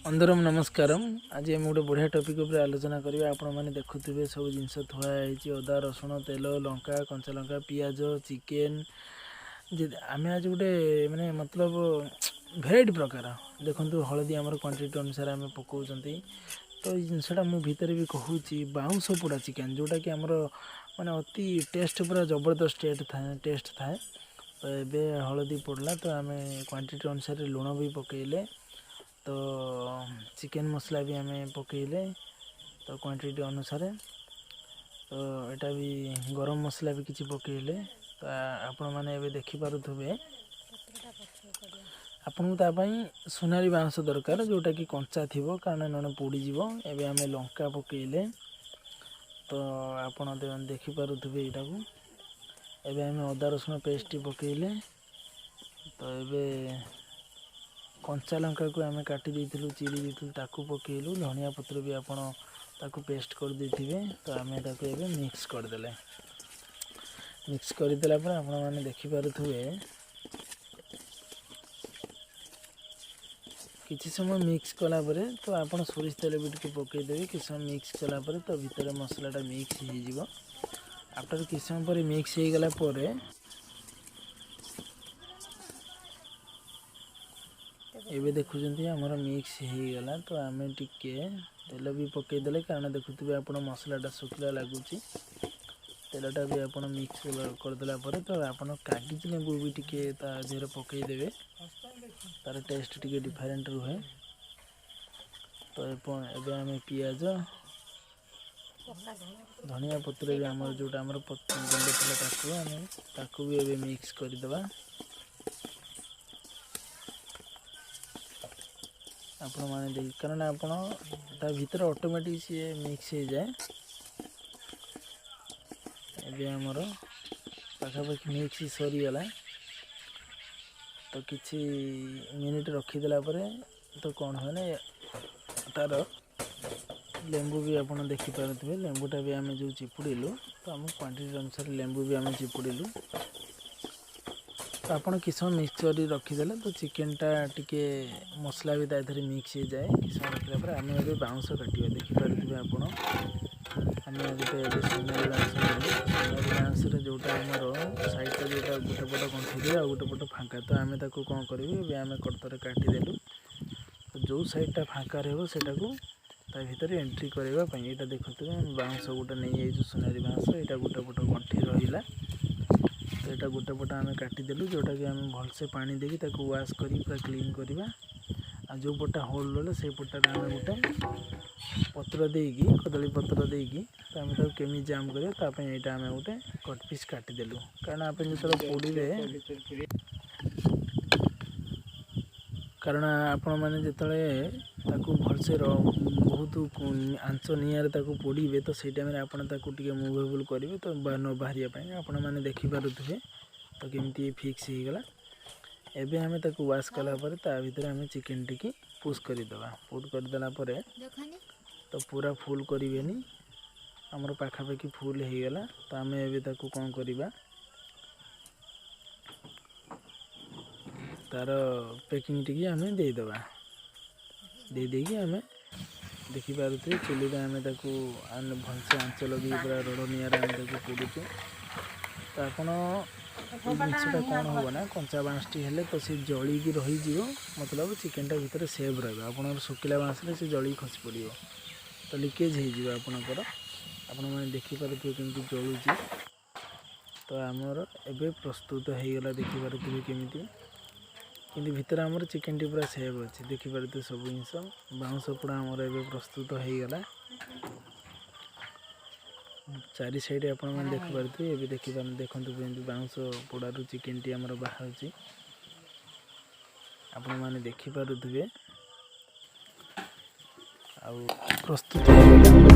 అందరం ନମସ୍କାରମ୍। ଆଜି ଆମେ ଗୋଟେ ବଢ଼ିଆ ଟପିକ୍ ଉପରେ ଆଲୋଚନା କରିବା। ଆପଣମାନେ ଦେଖୁଥିବେ, ସବୁ ଜିନିଷ ଥୁଆ ହେଇଛି, ଅଦା, ରସୁଣ, ତେଲ, ଲଙ୍କା, କଞ୍ଚା ଲଙ୍କା, ପିଆଜ, ଚିକେନ୍। ଯେ ଆମେ ଆଜି ଗୋଟେ ମାନେ ମତଲବ ଭେରାଇଟି ପ୍ରକାର। ଦେଖନ୍ତୁ, ହଳଦୀ ଆମର କ୍ୱାଣ୍ଟିଟି ଅନୁସାରେ ଆମେ ପକାଉଛନ୍ତି। ତ ଏଇ ଜିନିଷଟା ମୁଁ ଭିତରେ ବି କହୁଛି, ବାଉଁଶ ପୋଡ଼ା ଚିକେନ୍, ଯେଉଁଟାକି ଆମର ମାନେ ଅତି ଟେଷ୍ଟ, ପୁରା ଜବରଦସ୍ତ ଟେଷ୍ଟ ଥାଏ। ତ ଏବେ ହଳଦୀ ପଡ଼ିଲା, ତ ଆମେ କ୍ୱାଣ୍ଟିଟି ଅନୁସାରେ ଲୁଣ ବି ପକାଇଲେ, ତ ଚିକେନ୍ ମସଲା ବି ଆମେ ପକାଇଲେ, ତ କ୍ୱାଣ୍ଟିଟି ଅନୁସାରେ। ତ ଏଇଟା ବି ଗରମ ମସଲା ବି କିଛି ପକାଇଲେ। ତ ଆପଣମାନେ ଏବେ ଦେଖିପାରୁଥିବେ। ଆପଣଙ୍କୁ ତା ପାଇଁ ସୁନାରୀ ବାଉଁଶ ଦରକାର, ଯେଉଁଟାକି କଞ୍ଚା ଥିବ, କାରଣ ନହେଲେ ପୋଡ଼ିଯିବ। ଏବେ ଆମେ ଲଙ୍କା ପକାଇଲେ। ତ ଆପଣ ଦେଖିପାରୁଥିବେ ଏଇଟାକୁ। ଏବେ ଆମେ ଅଦା ରସୁଣ ପେଷ୍ଟଟି ପକାଇଲେ। ତ ଏବେ କଞ୍ଚା ଲଙ୍କାକୁ ଆମେ କାଟି ଦେଇଥିଲୁ, ଚିରି ଦେଇଥିଲୁ, ତାକୁ ପକାଇଲୁ। ଧନିଆ ପତ୍ର ବି ଆପଣ ତାକୁ ପେଷ୍ଟ କରିଦେଇଥିବେ। ତ ଆମେ ତାକୁ ଏବେ ମିକ୍ସ କରିଦେଲେ। ମିକ୍ସ କରିଦେଲା ପରେ ଆପଣମାନେ ଦେଖିପାରୁଥିବେ, କିଛି ସମୟ ମିକ୍ସ କଲା ପରେ ତ ଆପଣ ସୋରିଷ ତେଲ ବି ଟିକେ ପକାଇଦେବେ। କିଛି ସମୟ ମିକ୍ସ କଲା ପରେ ତ ଭିତରେ ମସଲାଟା ମିକ୍ସ ହେଇଯିବ। ଆଫ୍ଟର କିଛି ସମୟ ପରେ ମିକ୍ସ ହେଇଗଲା ପରେ ଏବେ ଦେଖୁଛନ୍ତି, ଆମର ମିକ୍ସ ହେଇଗଲା। ତ ଆମେ ଟିକେ ତେଲ ବି ପକାଇଦେଲେ, କାରଣ ଦେଖୁଥିବେ ଆପଣ, ମସଲାଟା ଶୁଖିଲା ଲାଗୁଛି। ତେଲଟା ବି ଆପଣ ମିକ୍ସ କରିଦେଲା ପରେ ତ ଆପଣ କାଗିଜି ଲେମ୍ବୁ ବି ଟିକେ ତା ଦେହରେ ପକାଇଦେବେ, ତାର ଟେଷ୍ଟ ଟିକେ ଡିଫରେଣ୍ଟ ରୁହେ। ତ ଏବେ ଆମେ ପିଆଜ, ଧନିଆ ପତ୍ର ବି ଆମର ଯେଉଁଟା ଆମର ଗୁଣ୍ଡ ଥିଲା, ତାକୁ ଆମେ ତାକୁ ବି ଏବେ ମିକ୍ସ କରିଦେବା। ଆପଣମାନେ ଦେଖି, କାରଣ ଆପଣ ତା ଭିତରେ ଅଟୋମେଟିକ୍ ସିଏ ମିକ୍ସ ହେଇଯାଏ। ଏବେ ଆମର ପାଖାପାଖି ମିକ୍ସ ସରିଗଲା। ତ କିଛି ମିନିଟ୍ ରଖିଦେଲା ପରେ ତ କ'ଣ ହୁଏ ନା, ତା'ର ଲେମ୍ବୁ ବି ଆପଣ ଦେଖିପାରୁଥିବେ। ଲେମ୍ବୁଟା ବି ଆମେ ଯେଉଁ ଚିପୁଡ଼ିଲୁ, ତ ଆମ କ୍ୱାଣ୍ଟିଟି ଅନୁସାରେ ଲେମ୍ବୁ ବି ଆମେ ଚିପୁଡ଼ିଲୁ। ତ ଆପଣ କିଛି ସମୟ ମିକ୍ସ କରି ରଖିଦେଲେ ତ ଚିକେନଟା ଟିକେ ମସଲା ବି ତା ଦେହରେ ମିକ୍ସ ହେଇଯାଏ। କିଛି ସମୟ ରଖିଲା ପରେ ଆମେ ଏବେ ବାଉଁଶ କାଟିବା। ଦେଖିପାରୁଥିବେ ଆପଣ, ଆମେ ଗୋଟେ ଏବେ ସୁନାରୀ ବାଉଁଶ ନେଲୁ। ସୁନାରୀ ବାଉଁଶରେ ଯେଉଁଟା ଆମର ସାଇଡ଼ଟା ଯେଉଁଟା ଗୋଟେ ପଟ ଗଣ୍ଠି ଦିଏ ଆଉ ଗୋଟେ ପଟ ଫାଙ୍କା, ତ ଆମେ ତାକୁ କ'ଣ କରିବୁ? ଏବେ ଆମେ କଟରରେ କାଟିଦେଲୁ। ତ ଯେଉଁ ସାଇଡ଼ଟା ଫାଙ୍କା ରହିବ, ସେଇଟାକୁ ତା ଭିତରେ ଏଣ୍ଟ୍ରି କରିବା ପାଇଁ ଏଇଟା ଦେଖୁଥିବେ, ଆମେ ବାଉଁଶ ଗୋଟେ ନେଇଯାଇଛୁ, ସୁନାରୀ ବାଉଁଶ। ଏଇଟା ଗୋଟେ ପଟ ଗଣ୍ଠି ରହିଲା, ତ ଏଇଟା ଗୋଟେ ପଟ ଆମେ କାଟିଦେଲୁ, ଯେଉଁଟାକି ଆମେ ଭଲସେ ପାଣି ଦେଇକି ତାକୁ ୱାଶ୍ କରି ପୁରା କ୍ଲିନ୍ କରିବା। ଆଉ ଯେଉଁ ପଟଟା ହୋଲ୍ ରହିଲା, ସେଇ ପଟଟାରେ ଆମେ ଗୋଟେ ପତ୍ର ଦେଇକି, କଦଳୀ ପତ୍ର ଦେଇକି ତ ଆମେ ତାକୁ କେମିତି ଜାମ୍ କରିବା, ତା ପାଇଁ ଏଇଟା ଆମେ ଗୋଟେ କଟ୍ ପିସ୍ କାଟିଦେଲୁ। କାରଣ ଆପଣ ଯେତେବେଳେ ପୋଡ଼ିବେ, କାରଣ ଆପଣମାନେ ଯେତେବେଳେ ତାକୁ ଭଲସେ ବହୁତ ଆଞ୍ଚ ନିଆଁରେ ତାକୁ ପୋଡ଼ିବେ, ତ ସେଇ ଟାଇମ୍ରେ ଆପଣ ତାକୁ ଟିକେ ମୁଭେବୁଲ୍ କରିବେ, ତ ନ ବାହାରିବା ପାଇଁ। ଆପଣମାନେ ଦେଖିପାରୁଥିବେ ତ କେମିତି ଫିକ୍ସ ହେଇଗଲା। ଏବେ ଆମେ ତାକୁ ୱାଶ୍ କଲା ପରେ ତା ଭିତରେ ଆମେ ଚିକେନ୍ ଟିକି ପୁସ୍ କରିଦେବା। ପୁଟ୍ କରିଦେଲା ପରେ ତ ପୁରା ଫୁଲ୍ କରିବେନି, ଆମର ପାଖାପାଖି ଫୁଲ୍ ହେଇଗଲା। ତ ଆମେ ଏବେ ତାକୁ କ'ଣ କରିବା? ତାର ପ୍ୟାକିଂ ଟିକେ ଆମେ ଦେଇଦେବା। ଦେଇ ଦେଇକି ଆମେ ଦେଖିପାରୁଥିବେ, ଚୁଲିରେ ଆମେ ତାକୁ ଭଲସେ ଆଞ୍ଚ ଲଗେଇକି ପୁରା ରଡ଼ ନିଆଁରେ ଆମେ ତାକୁ ପୋଡ଼ୁଛୁ। ତ ଆପଣ ଏଇ ଜିନିଷଟା କ'ଣ ହେବ ନା, କଞ୍ଚା ବାଉଁଶଟି ହେଲେ ତ ସେ ଜଳିକି ରହିଯିବ, ମତଲବ ଚିକେନଟା ଭିତରେ ସେଭ୍ ରହିବ। ଆପଣଙ୍କର ଶୁଖିଲା ବାଉଁଶରେ ସେ ଜଳିକି ଖସି ପଡ଼ିବ, ତ ଲିକେଜ୍ ହେଇଯିବ ଆପଣଙ୍କର। ଆପଣମାନେ ଦେଖିପାରୁଥିବେ କେମିତି ଜଳୁଛି। ତ ଆମର ଏବେ ପ୍ରସ୍ତୁତ ହେଇଗଲା। ଦେଖିପାରୁଥିବେ କେମିତି କିନ୍ତୁ ଭିତରେ ଆମର ଚିକେନଟି ପୁରା ସେଭ୍ ଅଛି। ଦେଖିପାରୁଥିବେ ସବୁ ଜିନିଷ। ବାଉଁଶ ପୋଡ଼ା ଆମର ଏବେ ପ୍ରସ୍ତୁତ ହେଇଗଲା। ଚାରି ସାଇଡ଼୍ ଆପଣମାନେ ଦେଖିପାରୁଥିବେ। ଏବେ ଦେଖନ୍ତୁ, କେମିତି ବାଉଁଶ ପୋଡ଼ାରୁ ଚିକେନଟି ଆମର ବାହାରୁଛି, ଆପଣମାନେ ଦେଖିପାରୁଥିବେ। ଆଉ ପ୍ରସ୍ତୁତ ହେଇଗଲା।